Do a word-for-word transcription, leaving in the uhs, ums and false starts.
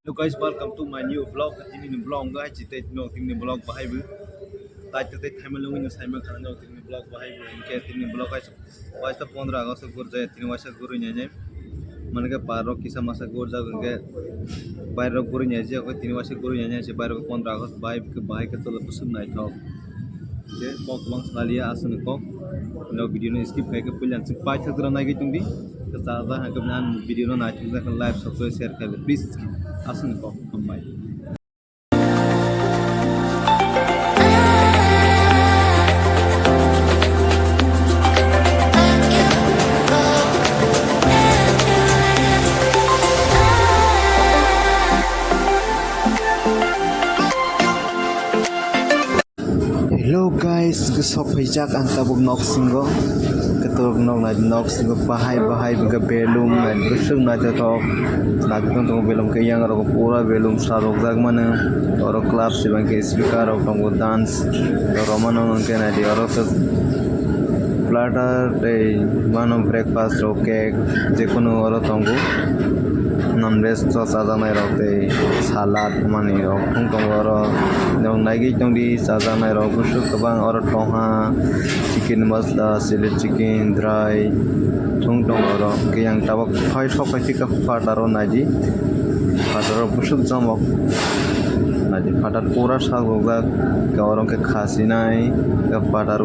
Hello guys, welcome to my new vlog. Tini ni vlog wngkha hai chite no, tini ni vlog bahai bo tai tai thaima lungwi no saima khana no, tini ni vlog bahai bo hingke tini ni vlog hai waisa pondro August o gurjaya, tini waisa gurwi nai nai. Mane ke par rok kisa masa gurjak hingke bai rok gurwi nai jia, tini waisa gurwi nai nai se bai rok pondro August bai bahai ke tolo kusuk naithok. Je kok bang saliya aswk ni kok. No video no skip khai ke puila sing pai thak jora nai tong di. Ke cha ja ha ke nan video no nai thak jora like subscribe share khai please. Aswk ni kok hambai. Hello guys, ke sok phaijak ang tabuk nok singo. Ketok nok nai nok singo bahai bahai bwkha belum nai bwswk naithothok. Naithothok tongo belum ke yang rok pura belum sarok jak mano. Oro club sibang ke speaker rok tongo, dance rok mano hwnkhe nai di oro khe platter tei mano breakfast rok cake jekunu oro tongo. Non veg to chajaknai rok tei salad manwi rok wng tongo oro. Naiwi tongdi chajaknai rok bwswk kwbang oro tongha, chicken masala, chili chicken, dry wng tongo oro. Hwnkhe yang tabuk phai sok phai thika phataro naidi. Phataro bwswk jamo naidi, phatar pura sak rwjak. Hwnkhe oro hwnkhe khasinai, hwnkhe phataro